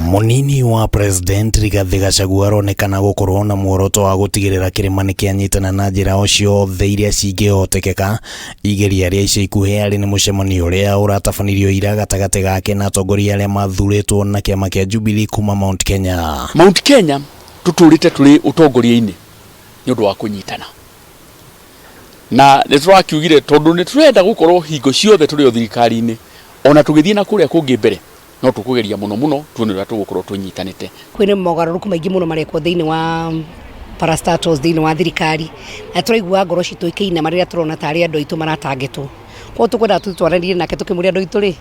Mũnini wa President Rigathĩ Gachagua aronekana gũkorwo na muoroto wa gũtigĩrĩra kĩrĩma nĩ kĩanyitana na njĩra o ciothe iria cingĩhotekeka. Igeria rĩa ica ikuhĩ arĩ nĩ mũcemanio ũrĩa ũratabanirio ira gatagatĩ gake na atongoria arĩa mathurĩtwo na kĩama kĩa Jubilee kuma Mount Kenya. Mount Kenya tũtũrĩte tũrĩ ũtongoria-inĩ nĩ ũndũ wa kũnyitana na nĩ tũrakiugire tondũ nĩ tũrenda gũkorwo hingo ciothe tũrĩ o thirikari-inĩ ona tũgĩthiĩ na kũrĩa kũngĩ mbere no tũkũgeria mũno mũno tuone ũrĩa tũgũkorwo tũnyitanĩte. Kwĩna mogarũrũku maingĩ mũno marekwo thĩinĩ wa parastatals thĩinĩ wa thirikari na tũraigua ngoro citũ ikĩinama rĩrĩa tũrona tarĩ andũ aitũ maratangĩtwo. Koguo tũkwendaga tũtwaranĩrie nake tũkĩmũria andũ aitũ rĩ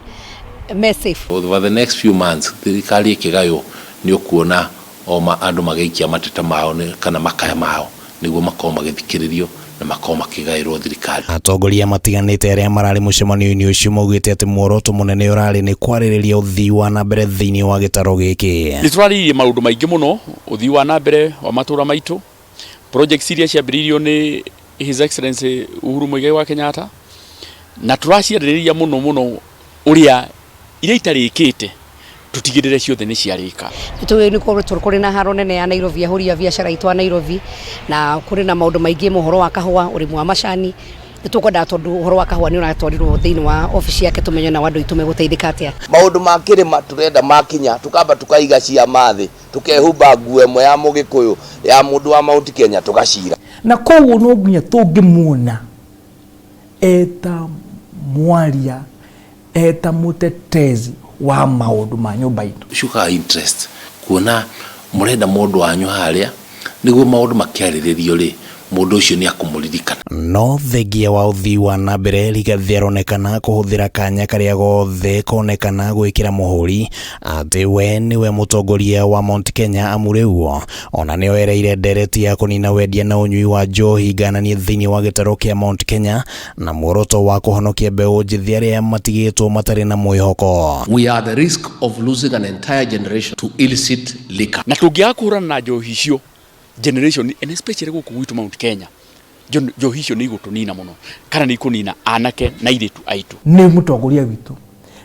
me safe. Over the next few months thirikari ĩkĩgaywo nĩ ũkuona o andũ magĩikia mateta mao kana makaya mao nĩguo makorwo magĩthikĩrĩrio na makorwo makĩgaĩrwo thirikari. Atongoria matiganĩte arĩa mararĩ mũcemanio-inĩ ũcio maugĩte atĩ muoroto mũnene ũrarĩ nĩ kwarĩrĩria ũthii wa na mbere thĩinĩ wa gĩtarũ gĩkĩ. Nĩ tũrarĩrĩirie maũndũ maingĩ mũno, ũthii wa na mbere wa matũra maitũ, projects iria ciambĩrĩirio nĩ His Excellency Uhuru Muigai wa Kenyatta, na tũraciarĩrĩria mũno mũno ũrĩa iria itarĩkĩte tũtigĩrĩre ciothe nĩ ciarĩka. Nĩtũĩ nĩ kũrĩ na haro nene ya Nairobi, ahũri a biacara aitũ a Nairobi, na kũrĩ na maũndũ maingĩ ma ũhoro wa kahũa, ũrĩmi wa macani. Nĩ tũkwendaga tondũ ũhoro wa kahũa nĩ ũratwarirwo thĩinĩ wa obici yake tũmenye nao andũ aitũ megũteithĩka atĩa. Maũndũ ma kĩrĩma tũrenda makinya tũkamba tũkaiga ciama thĩ tũkehumba nguo ĩmwe ya mũgĩkũyũ ya mũndũ wa Mount Kenya tũgacira. Na koguo no nginya tũngĩmuona eta mwaria eta mũtetezi wa maũndũ ma nyũmba itũ. Cukaga interest kuona mũrenda mũndũ wanyu harĩa nĩguo maũndũ makĩarĩrĩrio rĩ mũndũ ũcio nĩ akũmũririkana. No thengia wa ũthii wa na mbere Rigathi aronekana kũhũthĩra kanya karĩa gothe konekana gwĩkĩra mũhũri atĩ we nĩwe mũtongoria wa Mount Kenya amu rĩu ona nĩoereire ndereti ya kũnina wendia na ũnyui wa njohi ngananie thĩinĩ wa gĩtarũ kĩa Mount Kenya na muoroto wa kũhonokia mbeũ njĩthĩ arĩa matigĩtwo matarĩ na mwĩhoko. We are at the risk of losing an entire generation to illicit liquor. Na tũngĩaga kũhũrana na njohi icio generation and especially gũkũ gwitũ Mount Kenya njohi icio nĩ igũtũnina mũno kana nĩ ikũnina anake na airĩtu aitũ. Nĩ mũtongoria witũ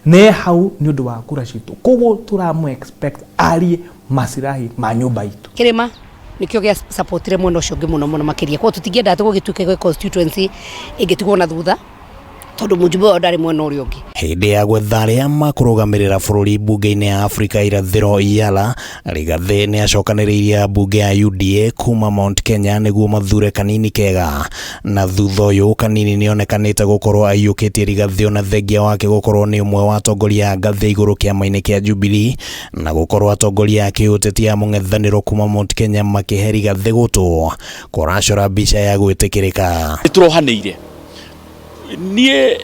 na e hau nĩ ũndũ wa kura citũ, koguo tũramũ expect arie masirahi ma nyũmba itũ. Kĩrĩma nĩkĩo gĩa supportire mwena ũcio ũngĩ mũno mũno makĩria, koguo tũtingĩenda atĩ gũgĩtuĩke gwĩ constituency ĩngĩtigwo na thutha tondũ mũjumbe wao ndarĩ mwena ũrĩa ũngĩ. Hĩndĩ ya gwetha arĩa makũrũgamĩrĩra bũrũri mbunge-inĩ ya Afrika irathĩro Yala, Rigathĩ nĩ acokanĩrĩirie ambunge a UDA kuma Mount Kenya nĩguo mathure Kanini Kega, na thutha ũyũ Kanini nĩonekanĩte gũkorwo aiyũkĩtie Rigathĩ ona thengia wake gũkorwo nĩ ũmwe wa atongoria a ngathĩ ya igũrũ kĩama-inĩ kĩa Jubilee na gũkorwo atongoria a kĩũteti a mũng'ethanĩro kuma Mount Kenya makĩhe Rigathĩ gũtũ kũracora mbica ya gwĩtĩkĩrĩka. Nĩ tũrohanĩire niĩ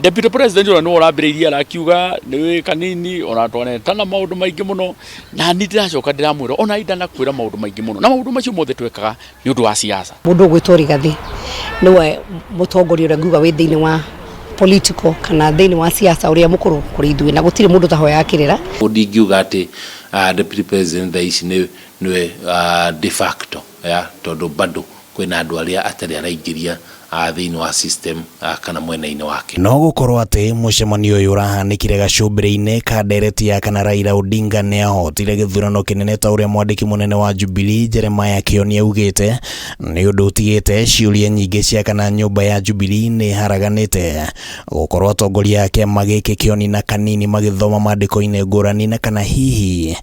deputy president ũrĩa nĩwe ũrambĩrĩirie arakiuga nĩ Kanini ona twanetana maũndũ maingĩ mũno na niĩ ndĩracoka ndĩramwĩra ona ndanakwĩra maũndũ maingĩ mũno na maũndũ macio mothe twekaga nĩ ũndũ wa siasa. Mũndũ ũgwĩtwo Rigathĩ nĩwe mũtongoria ũrĩa nguga wĩ thĩinĩ wa political kana thĩinĩ wa siasa ũrĩa mũkũrũ kũrĩ ithuĩ na gũtirĩ mũndũ ũtahoyaga kĩrĩra. Ndingiuga atĩ deputy president thaa ici nĩwe de facto ya tondũ bado kwĩna andũ arĩa atarĩ araingĩria thĩinĩ wa system kana mwena-inĩ wake. No gũkorwo atĩ mũcemanio ũyũ ũrahanĩkire gacũmbĩrĩ-inĩ ka ndereti ya kana Raila Odinga nĩ ahotire gĩthurano kĩnene ta ũrĩa mwandĩki mũnene wa Jubilee Jeremiah Kioni augĩte, nĩ ũndũ ũtigĩte ciũria nyingĩ cia kana nyũmba ya Jubilee nĩ ĩharaganĩte. Gũkorwo atongoria a kĩama gĩkĩ Kioni na Kanini magĩthoma mandĩko-inĩ ngũrani na kana hihi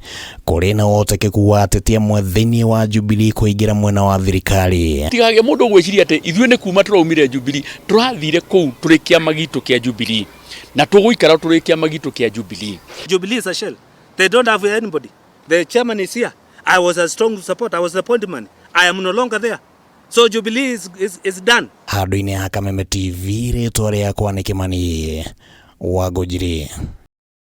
Kũrĩ na ũhotekeku wa ateti amwe thĩinĩ wa Jubilee kũingĩra mwena wa thirikari. Tigagĩe mũndũ ũgwĩciria atĩ ithuĩ nĩ kuma tũraumire Jubilee, tũrathire kũu tũrĩ kĩama gitũ kĩa Jubilee na tũgũikara tũrĩ kĩama gitũ kĩa Jubilee. Jubilee is a shell. They don't have anybody. The chairman is here. I was a strong support. I was the point man. I am no longer there. So Jubilee is, is, is done. Handũ-inĩ ha Kameme TV, rĩtwa rĩakwa nĩ Kĩmani Wangũnjiri.